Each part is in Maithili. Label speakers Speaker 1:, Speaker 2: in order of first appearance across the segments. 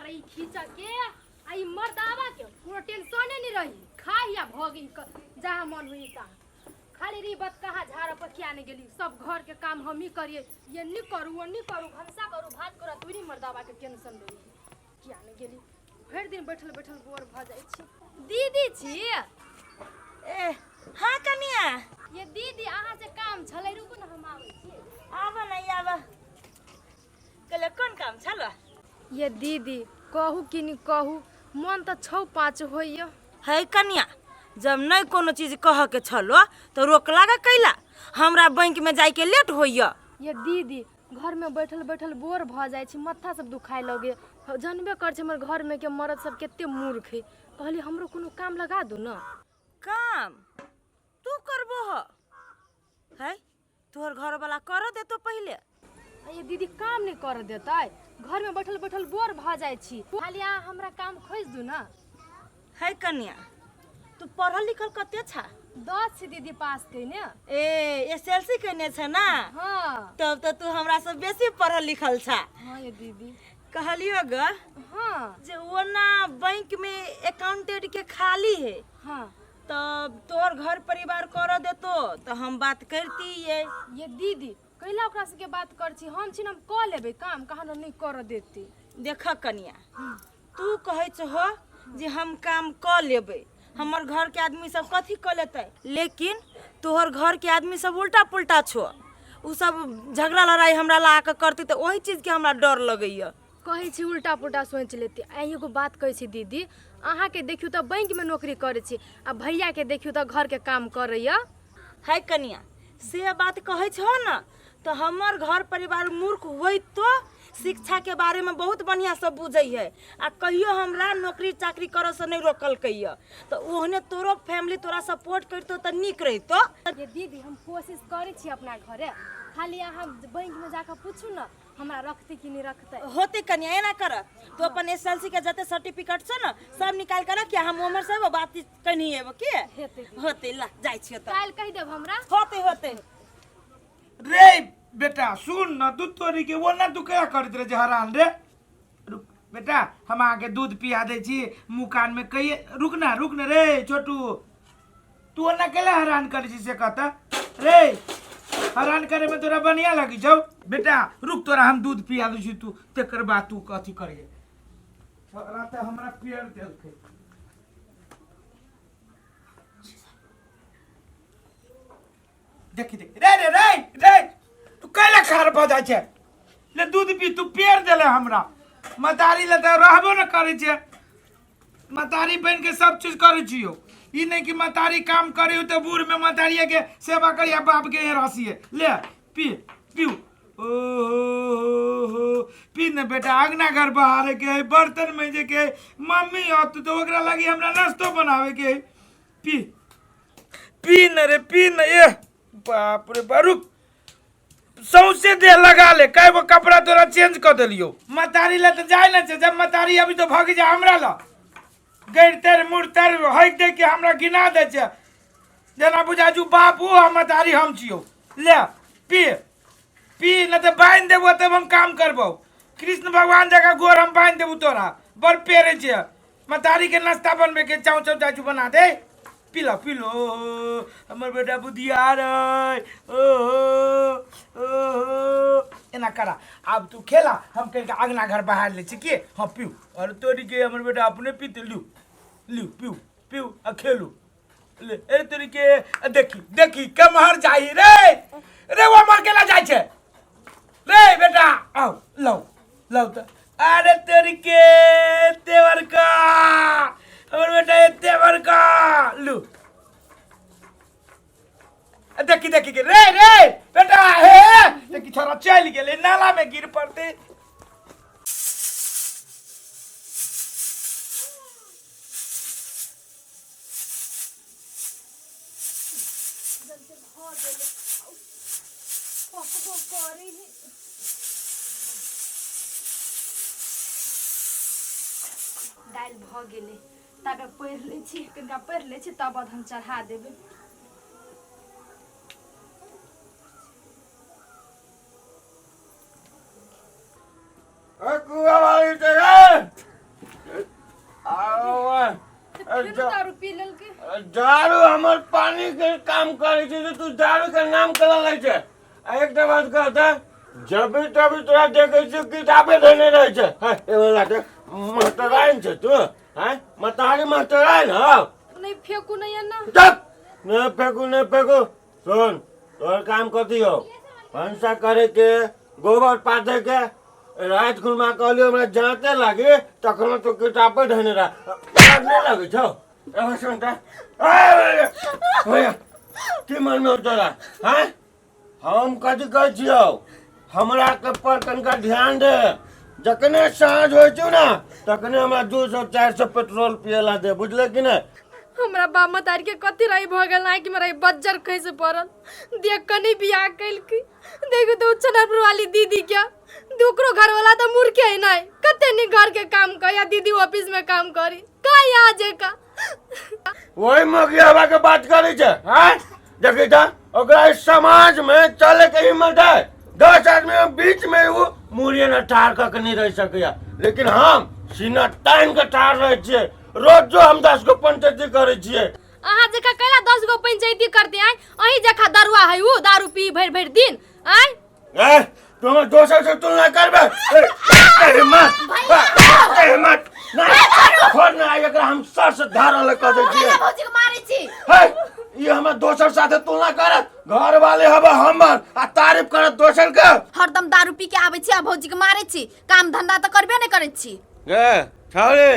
Speaker 1: पड़े ई खींच के आ ई मर्दावा के कोनो टेंशने नहीं रही खाई आ भोगी जहाँ मन हुई तहाँ खाली री बत कहाँ झाड़ पर किया नहीं गेली सब घर के काम हम ही करिए ये नहीं करू वो नहीं करू भनसा करू भात करू तू मर्दावा के टेंशन रही किया नहीं गेली भरि दिन बैठल बैठल बोर भऽ जाइ छी दीदी छी
Speaker 2: ए हाँ कनिया
Speaker 1: ये दीदी अहाँ से काम छलै रुकू ने हम आबै छी
Speaker 2: आब न आब कहले कोन काम छल
Speaker 1: ये दीदी कहू कि नहीं कहू मन तऽ छौ पाँच होइए
Speaker 2: है कनिया जब नहीं कोनो चीज कह के छलो तो रोक लागा कैला हमरा बैंक में जाय के लेट होइए
Speaker 1: ये दीदी घरमे बैठल बैठल बोर भऽ जाइ छी माथा सब दुखाय लगे जानबे कर छै हमर घरमे के मरद सब कते मूर्ख है कहली हमरो कोनो काम लगा दू ने
Speaker 2: काम तू करबो ह है तोहर घर वाला कर देतो पहिले
Speaker 1: ये दीदी काम नहीं कर देतै घरमे बैठल बैठल बोर भऽ जाइ छी खाली अहाँ हमरा काम खोजि दू ने
Speaker 2: है कन्या तू पढ़ल लिखल कते छा
Speaker 1: 10 छी दीदी पास कयने
Speaker 2: ए एस एल सी कयने छ ना
Speaker 1: हाँ
Speaker 2: तब तो तू हमरा से बेसी पढ़ल लिखल छा
Speaker 1: हाँ ये दीदी
Speaker 2: कहलियो ग
Speaker 1: हाँ
Speaker 2: जे ओना बैंक में अकाउंटेंट के खाली है
Speaker 1: हाँ
Speaker 2: तब तोहर घर परिवार कर देतो तो हम बात करती ये
Speaker 1: ये दीदी कैला ओकरा सबके बात कर छी हम छी न हम कऽ लेबै काम कहाँ नहीं कर देती
Speaker 2: देख कनिया तू कहै छहो जे हम काम कऽ लेबै हमर घर के आदमी सब कथी कऽ लेतै लेकिन तोहर घर के आदमी सब उल्टा पुल्टा छो उ सब झगड़ा लड़ाई हमरा ला कऽ करतै तऽ ओहि चीजके हमरा डर लगैया
Speaker 1: कहै छी उल्टा पुल्टा सोचि लेती आ एगो बात कहै छी दीदी अहाँके देखियौ तऽ बैंकमे नौकरी करै छी आ भैयाके देखियौ तऽ घरके काम करैया
Speaker 2: है कनिया से बात कहै छहो ने तऽ हमर घर परिवार मूर्ख होइतो शिक्षा के बारे में बहुत बढ़िया सब बुझै है आ कहियो हमरा नौकरी चाकरी करऽ से नहीं रोकलकै यऽ तऽ ओहने तोरो फैमिली तोरा सपोर्ट करतो तऽ नीक रहितो
Speaker 1: ये दीदी हम कोशिश करै छी अपना घरे खाली अहाँ बैंकमे जाकऽ पूछू ने हमरा रखतै कि नहि रखतै
Speaker 2: होते कनिया एना कर तू अपन एस एल सी के जते सर्टिफिकेट छौ ने सब निकाल के रख हम उम्र से बात कनी एबो के
Speaker 1: हेतै दीदी।
Speaker 2: होते ला जाइ छियो तऽ
Speaker 1: काल्हि कहि देब हमरा
Speaker 2: होते होते
Speaker 3: रे बेटा सुन न दूध तोरी के वो ना तू क्या करैत रहे जे हरान रे रुक बेटा हम अहाँके दूध पिया दै छी मुँह कान में कहिए रुक ना रुक ना रे छोटू तू ओना केला हरान करै छी से कहता रे हरान करे में तोरा बढ़िया लगी छौ बेटा रुक तोरा हम दूध पिया दै छी तू तकर बाद तू कथी करिए छोरा तऽ हमरा पेड़ देलकै देखी देखी रे रे रे रे तू कैला खार भऽ जाइ छै ले दूध पी तू पेड़ देले हमरा मतारी ले तऽ रहबो न करै छै मतारी बनि के सब चीज करै छियौ ई नहि कि मतारी काम करी तऽ बूढ़ में मतारिये के सेवा करी आ बाप के रसिए ले पी पीऊ ओ हो हो पी ने बेटा अंगना घर बहारे के है बर्तन मांजे के है मम्मी आत तो ओकरा लगी हमरा नाश्तो बनावे के है पी पी न रे पी न ए बाप रे बा रुक सौंसे देह लगा ले कए गो कपड़ा तोरा चेंज कऽ देलियो मतारी ले तऽ जाय ने छै जब मतारी अभी तो भग जा हमरा ल गैर तेर मुड़ तेर हकि दे के हमरा गिना दै छै जेना बुझा जू बाप ओ हम मतारी हम छियौ ले पी पी नहि तऽ बान्हि देबो तब हम काम करबौ कृष्ण भगवान जकाँ गोर हम बान्हि देबू तोरा बड़ पेड़े छै मतारी के नाश्ता बनबे के चाउ चाउ चाचू बना दे पी लो पी लो हमर बेटा बुधियार है ओहो ओहो एना करा आब तू खेला हम कनिका अगना घर बहार लै छी के हाँ पीऊ और तोरी के हमर बेटा अपने पीते लिू लिू पीऊ पीऊ आ खेलू ले ए तोरी के आ देखी देखी केम्हर जाही रे रे वो मर केला जाइ छै रे बेटा आओ लाओ लाओ तऽ अरे तोरी के एते बड़का हमर बेटा एते बड़का लू आ देखी देखी के रे रे बेटा हे देखी छोरा चलि गेलै नाला में गिर पड़तै
Speaker 1: पकबो करी दालि भऽ गेलै ताबे पढ़ि लै छी कनिका पढ़ि लै छी तब बाद हम चढ़ा देबै
Speaker 3: ए कुआ वाली ते रे
Speaker 1: फेर दारू पी लेलकै।
Speaker 4: दारू हमर पानी के काम करै छै तऽ तू दारू के नाम केना लै छै? आ एकटा बात कह तऽ, जब भी तभी तोरा देखै छियौ किताबे धयने रहै छै। है एगो लाटे मास्टराइन छै तू, हैं मतारी मास्टराइन हौ।
Speaker 1: नहीं फेंकू नहीं ना।
Speaker 4: चुप, नहीं फेंकू नहीं फेंकू। सुन, तोहर काम कथी हौ? भनसा करे के, गोबर पाथे के। राति खुनमा कहलियो हमरा जाँते लागी, तखनो तू किताबे धयने रह। नहि लगै छौ? एगो सुन तऽ, ए, की मनमे हौ तोरा? हैं हम कथी कहै छियौ, हमरा के पर कनिका ध्यान दे। जखने साँझ होइ छौ ने तखने हमरा 200 400 पेट्रोल पियला दे, बुझले कि नहि?
Speaker 1: हमरा बाप मतारी के कथी रही भऽ गेल आँखि में रही बज्जर खसि पड़ल देख कऽ नहि बियाह केलकै। देखू तऽ चनरपुर वाली दीदी के ओकरो घरवाला तऽ मूर्खे है नहि, कते नीक घर के काम कर या दीदी ऑफिस में काम करी का यहाँ जेका।
Speaker 4: वही मगियावा के बात करै छै? हैं देखी तऽ ओकरा इस समाज में चले के हिम्मत है? 10 आदमी के बीच में वो मुड़िए न ठाड़ कऽ के नहीं रह सकैया, लेकिन हम सीना तानि के ठाड़ रहै छियै। रोज जो हम 10 गो पंचायती करै छियै।
Speaker 1: अहाँ जकाँ कैला 10 गो पंचायती करते? आय अहीं जकाँ दरुआ है उ, दारू पी भरि भरि दिन। आय
Speaker 4: ए, तू हमर दोसर से तुलना करबे? ए, ए, हिम्मत, ए, हिम्मत नहीं छोड़ ना, एकरा हम सर से धार अलग कर दै छियै।
Speaker 2: भौजी के मारै छी?
Speaker 4: हे, ई हमर दोसर साथे तुलना करत? घर वाले हबे हमर आ तारीफ करत दोसर के?
Speaker 2: हरदम दारू पी के आबै छी आ भौजी के मारै छी, काम धंधा तऽ करबे नहि करै छी।
Speaker 4: गे छौड़ी,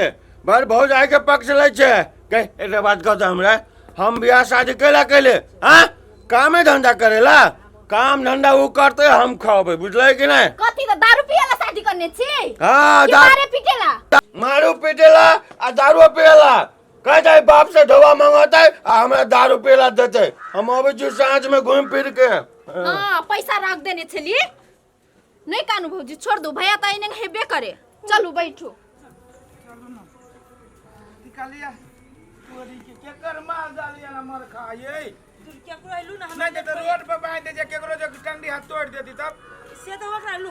Speaker 4: बड़ भौजाई के पक्ष लै छै। गे एकटा बात कह दे हमरा, हम बियाह शादी कैला कैले? हाँ, कामे धंधा करेला। काम धंधा वो करते, हम खबै, बुझलै कि नहीं?
Speaker 2: कथी तऽ दारू पियला शादी करने छी?
Speaker 4: हाँ।
Speaker 2: कि मारे पीटेला?
Speaker 4: मारू पीटेला आ दारू पियला। कह जाए बाप से ढोवा मंगते आ हमरा दारू पियला देते। हम अबै छी साँझ में घूम फिर के।
Speaker 2: हाँ, पैसा रख देने छली। नहीं कानू भौजी, छोड़ दो, भैया तऽ एने हेबे करे। चलू बैठू।
Speaker 3: निकालिया चोरी के केकर माल डालिया ना मर खाइए।
Speaker 2: केकरो एलू ना।
Speaker 3: नहीं तो रोड पर बांध दे जे, केकरो जो टंगड़ी हाथ तोड़ देती तब
Speaker 2: से तो ओकरा लू।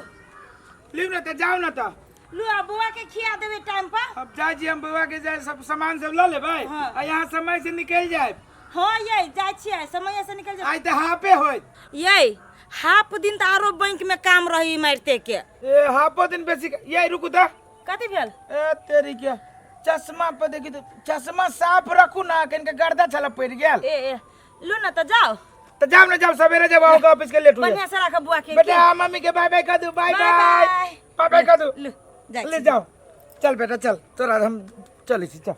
Speaker 3: लिव ना तो जाओ ना तो।
Speaker 2: लू आ बउआ के खिया देबे टाइम पर।
Speaker 3: अब जा जी, हम बउआ के जाए सब सामान सब ल लेबै।
Speaker 2: हाँ।
Speaker 3: आ यहाँ समय से निकल जाए।
Speaker 2: हाँ ये जाइ छियै, समय से निकल जाए।
Speaker 3: आइ तऽ हाफे होय।
Speaker 2: ये हाफ दिन तऽ आरो बैंक में काम रही मारते के।
Speaker 3: ए हाफो दिन बेसी ये रुकू तऽ।
Speaker 2: कथी भेल?
Speaker 3: ए तेरी के चश्मा पर देखी तो चश्मा साफ रखू ना, कनिका गर्दा छला पड़ गेल।
Speaker 2: ए ए लू ना तो जाओ।
Speaker 3: तो जाओ ना, जाओ सवेरे जब आओगे ऑफिस के लेट हो।
Speaker 2: बढ़िया से राख बुआ के।
Speaker 3: बेटा, मम्मी के बाय बाय कर दू। बाय
Speaker 2: बाय
Speaker 3: बाय।
Speaker 2: बाय।
Speaker 3: बाय बाय कर दू।
Speaker 2: लू जाइ
Speaker 3: ले
Speaker 2: छी।
Speaker 3: जाओ, चल बेटा चल, तोरा हम चलै छी, चल।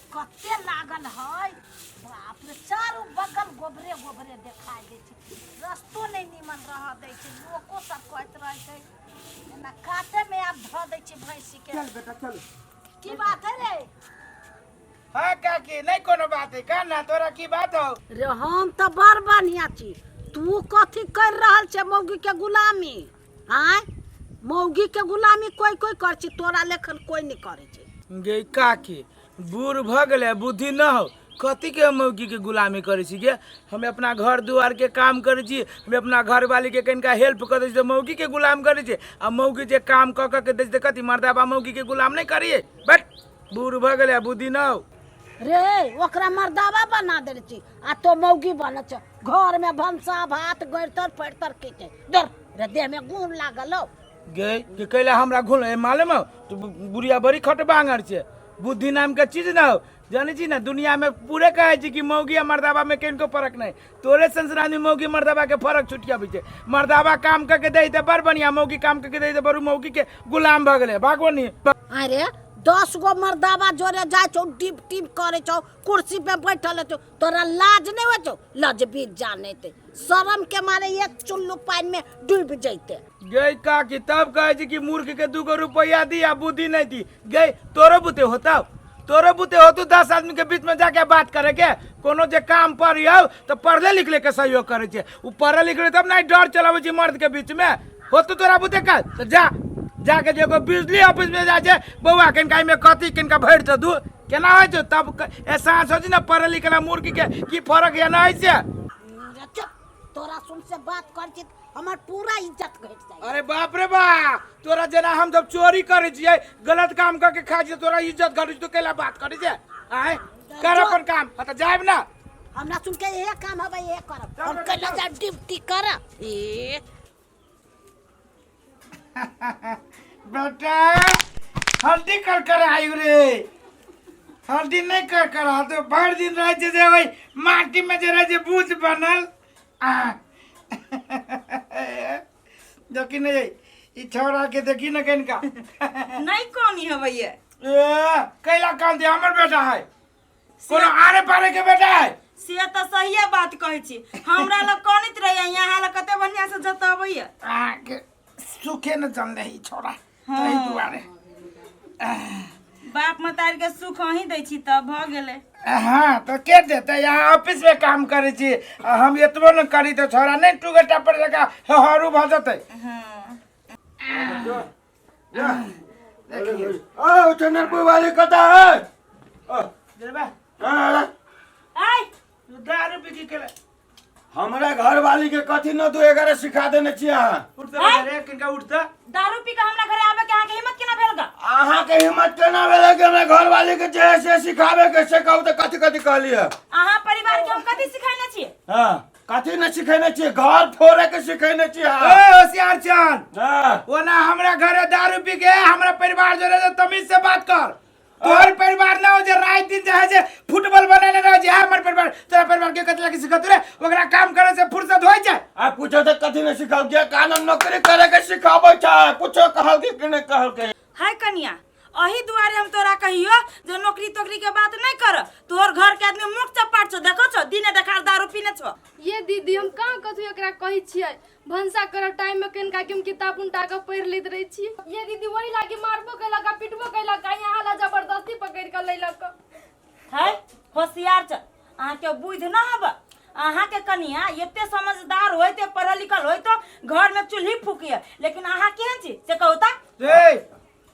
Speaker 5: कते लागल है बाप रे, चारू बगल गोबरे गोबरे देखाइ दै छै, रस्तो नहि नीमन रह दै छै। लोको सब कहैत रहै छै एना काते मे आब धऽ दै छै भैंसी के।
Speaker 3: चल बेटा चल।
Speaker 5: की बात है रे?
Speaker 3: हाँ काकी, नहीं कोनो बात है, का ना तोरा की बात हो?
Speaker 5: रे हम तऽ बड़ बढ़िआँ छी, तू कथी कर रहल छै मौगी के गुलामी? आँय, मौगी के गुलामी कोइ कोइ कर छै, तोरा लेखन कोइ नहि करै छै।
Speaker 3: गे काकी, बूढ़ भऽ गेलै बुद्धि न हो, कथी के मौगी के गुलामी करै छी गे? हम अपना घर दुआर के काम करै छी, हम अपना घरवाली के कनिका हेल्प कऽ दै छी तऽ मौगी के गुलाम करै छी, आ मौगी जे काम कऽ कऽ के दै छै तऽ कथी मर्दाबा मौगी के गुलाम नहि करियै? बट बूढ़ भऽ गेलै बुद्धि न हो।
Speaker 5: रे ओकरा मर्दाबा बना देने छी आ तो मौगी बनल छ, घर में भनसा भात गैरतर फैरतर के छै। दर रे, देह में गुण लागल हो।
Speaker 3: गे के कैला हमरा घुल ए मालूम हो? तू बुढ़िया बड़ी खटबांगर छै, बुद्धि नाम के चीज न हो। जानै छी ना, दुनिया में पूरे कहै छै कि मौगी आ मर्दाबा में किनको फर्क नहीं, तोरे संसार में मौगी मर्दाबा के फर्क छुटियाबै छै। मर्दाबा काम करके दै तऽ बड़ बढ़िया, मौगी काम करके दै तऽ बड़ू मौगी के गुलाम भऽ गेलै। भागवनी।
Speaker 5: अरे 10 गो मर्दाबा जोरे जाइ छौ, डिप टिप करै छौ, कुर्सी पे बैठल छौ, तोरा लाज नहीं होइ छौ? लजबी जाने ते शरम के मारे एक चुल्लू पानि में डूबि जैते।
Speaker 3: गे काकी, तब कहै छै कि मूर्ख के 2 गो रुपया दी आ बुद्धि नहीं दी। गे तोरो बुते होतौ? तोरो बुते होतौ 10 आदमी के बीच में जाके बात करे के? कोनो जे काम पर यौ तऽ पढ़ले लिखले के सहयोग करे छै, उ पढ़ले लिखले तब नहीं डर चलाबै छै मर्द के बीच में। होतौ तोरा बुते का तऽ जा जाके जे एगो बिजली ऑफिस में जाइ छै, बौआ कनिका एहिमे कथी कनिका भरि दऽ दू, केना होइ छै? तब एहसास होइ छै ने पढ़ल लिखल आ मूर्ख के की फर्क या नहि छै।
Speaker 5: रे चुप, तोरा सुन से बात कर छी हमर पूरा इज्जत घटि जाइ।
Speaker 3: अरे बाप रे बा, तोरा जेना हम जब चोरी करे छियै, गलत काम करके खाइ छियै, तोरा इज्जत घटै छै, तो कैला बात करे छै? आय कर अपन काम। हाँ तऽ जायब ना।
Speaker 5: हमरा सुन के इहे काम हवे, इहे करब हम। कैला जाब ड्यूटी करब ए?
Speaker 3: बेटा, हल्दी कर कर आयु रे, हल्दी नहीं कर कर आ तो भरि दिन रहै छै जे ओहि माटी में जे रहै छै बूझ बनल। आ देखी नहीं, ई छौड़ा के देखी न कनिका।
Speaker 2: नहीं कोनी हवैये।
Speaker 3: ए कैला कान दे, हमर बेटा है, कोनो आरे पारे के बेटा है।
Speaker 2: से तऽ सहिए बात कहै छी, हमरा लग कनैत रहैया, यहाँ लग कते बढ़िया से जतबैया।
Speaker 3: अहाँके सुखे न जानले ई छौड़ा, ताहि दुआरे।
Speaker 2: बाप मतारी के सुख अहीं दै छी तब भऽ गेलै।
Speaker 3: हाँ तऽ के देतै? यहाँ ऑफिस में काम करै छी आ हम एतबो न करी तऽ छौड़ा नहि टूगे टापर जकाँ हरू भऽ जेतै।
Speaker 2: हाँ।
Speaker 4: ओ चंदनपुर वाली कता है? ओ,
Speaker 3: जेबा।
Speaker 4: आ,
Speaker 2: आइ
Speaker 3: दारू पी के केला
Speaker 4: हमरा घर वाली के कथी न 2 11 सिखा देने छी अहाँ।
Speaker 3: उठता रे, किनका उठता।
Speaker 2: दारू पी के हमरा घरे आबे के अहाँके हिम्मत केना भेल गा?
Speaker 4: अहाँ के हिम्मत केना भेलै कि हमरा घर वाली के जे है से सिखाबे के? से कहू तऽ कथी कथी कहलियै?
Speaker 2: अहाँ परिवार के हम कथी सिखैने छियै?
Speaker 4: हाँ, कथी न सिखेने छियै? घर फोड़े के सिखेने छियै
Speaker 3: ए
Speaker 4: अहाँ।
Speaker 3: होशियार चंद।
Speaker 4: हाँ।
Speaker 3: ओना हमरा घरे दारू पी के हमरा परिवार जोरे से तमीज से बात कर। तोहर परिवार ना हो जे रात दिन जे है जे फुटबॉल बनेने रह जे हमर परिवार। तोरा परिवार के कथी लागी सिखत रे? ओकरा काम करे से फुर्सत होइ छै।
Speaker 4: आ पूछो तऽ कथी न सिखाउ के कानून नौकरी करे के सिखाबै छै। पूछो कहल के कि नहि कहल के?
Speaker 2: हाय कनिया, अही दुआरे हम तोरा कहियो जे नौकरी तोकरी के बात नहीं कर। तोहर घर के आदमी मुख चपाट छौ, देखो छौ दिने देखार दारू पीने छौ।
Speaker 1: ये दीदी, हम कहाँ कथू एकरा कहै छियै? भनसा करऽ टाइम में कनिका के हम किताब उनटा के पढ़ि लैत रहै छी। ये दीदी, वही लागी मारबो केलक आ पिटबो केलक आ यहाँ ला जबरदस्ती पकड़ि कऽ लैलक।
Speaker 2: है होशियार छ, अहाँके बुद्धि न हब। अहाँके कनिया एते समझदार होइते, पढ़ल लिखल होइतो घर में चूल्ही फूकिए, लेकिन अहाँ केहन छी से कहू तऽ?
Speaker 3: रे,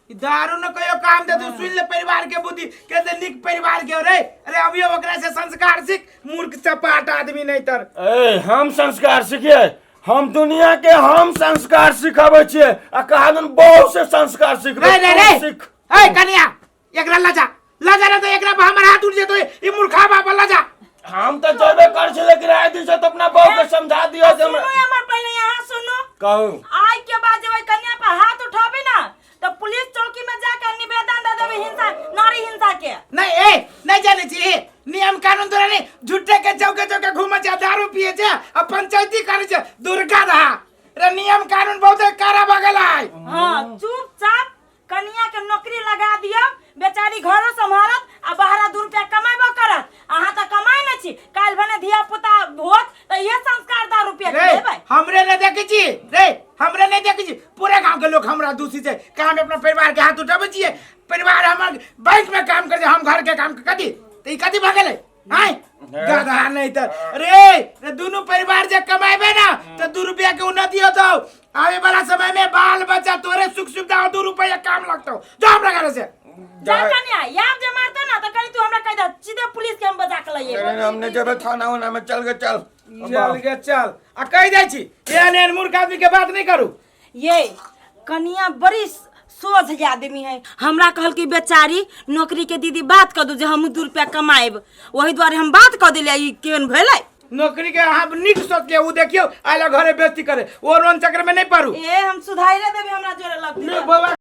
Speaker 3: ई दारू न कहियो काम दे। तू सुन ले परिवार के बुद्धि के दे, नीक परिवार के रे। अरे, अभी ओकरा से संस्कार सीख, मूर्ख चपाट आदमी नहीं तर।
Speaker 4: ए, हम संस्कार सीखिए? हम दुनिया के हम संस्कार सिखाबै छियै आ कहादन बहु से संस्कार सिखबै।
Speaker 3: रे रे रे।
Speaker 4: तू सीख।
Speaker 3: ए कनिया, एकरा लजा लजा ना तो एकरा पर हमर हाथ उठ जेतो। ई मूर्खा बाबा लजा।
Speaker 4: हम तऽ जेबे कर छी, लेकिन आइ दिन से तो अपना बहू के समझा दियो जे
Speaker 2: सुनू।
Speaker 4: हमरा
Speaker 2: हमर पहले यहाँ सुनू।
Speaker 4: कहू।
Speaker 2: आइ के बाद जब ओहि कन्या पर हाथ उठाबी ना तो पुलिस चौकी में जाकर निवेदन दे देबे हिंसा, नारी हिंसा के।
Speaker 3: नहीं, ए नहीं जाने छी ए नियम कानून तोरा नहीं। झूठे के चौके चौके घूमे छै, दारू पिए छै आ पंचायती करे छै। दुर्गा रहा रे, नियम कानून बहुत कड़ा भऽ गेल है।
Speaker 2: हाँ, चुपचाप कन्या के नौकरी लगा दियो, बेचारी घरो संभालत आ बाहरा 2 रुपया कमेबो करत। अहाँ तऽ कमाइ नहि छी, काल्हि भने धिया पुता होत तऽ इहे संस्कार 10 रुपया के
Speaker 3: रे
Speaker 2: देबै।
Speaker 3: हमरे नहीं देखे छी रे, हमरे नहीं देखे छी। पूरे गांव के लोग हमरा दूषी छै। काम अपना परिवार के हाथ उठाबै छियै। परिवार हमर बैंक में काम करे, हम घर के काम कथी? तऽ ई कथी भऽ गेलै? आय गधा नहीं तर रे रे, दुनू परिवार जे कमाएबे ना तो 2 रुपया के उन्नति होतो। आवे वाला समय में बाल बच्चा तोरे सुख सुविधा 2 रुपया काम लगतो। जो हमरा घर से।
Speaker 2: जा कन्या, याब जे मारतो ना तऽ कनी तू हमरा कहि दे, सीधे पुलिस के हम बजा के लइए।
Speaker 4: अरे, हमने जेबे थाना उना में, चल गे चल।
Speaker 3: चल गे चल, आ कहि दै छी, एहन एहन मूर्ख आदमी के बात नहीं करू।
Speaker 2: ये कनिया बड़ी सोझ आदमी है। हमरा कहल कि बेचारी नौकरी के दीदी बात कर दू जे हम 2 रुपया कमाएब, वही दुआरे हम बात कर दिलियै। ई केहन भेलै?
Speaker 3: नौकरी के अहाँ नीक सोच के उ देखियो आइला घरे बेइज्जती करे, ओ रोन चक्कर में नहीं पड़ू।
Speaker 2: ए, हम सुधारे देबै, हमरा जोरे लगतै।
Speaker 3: बाबा।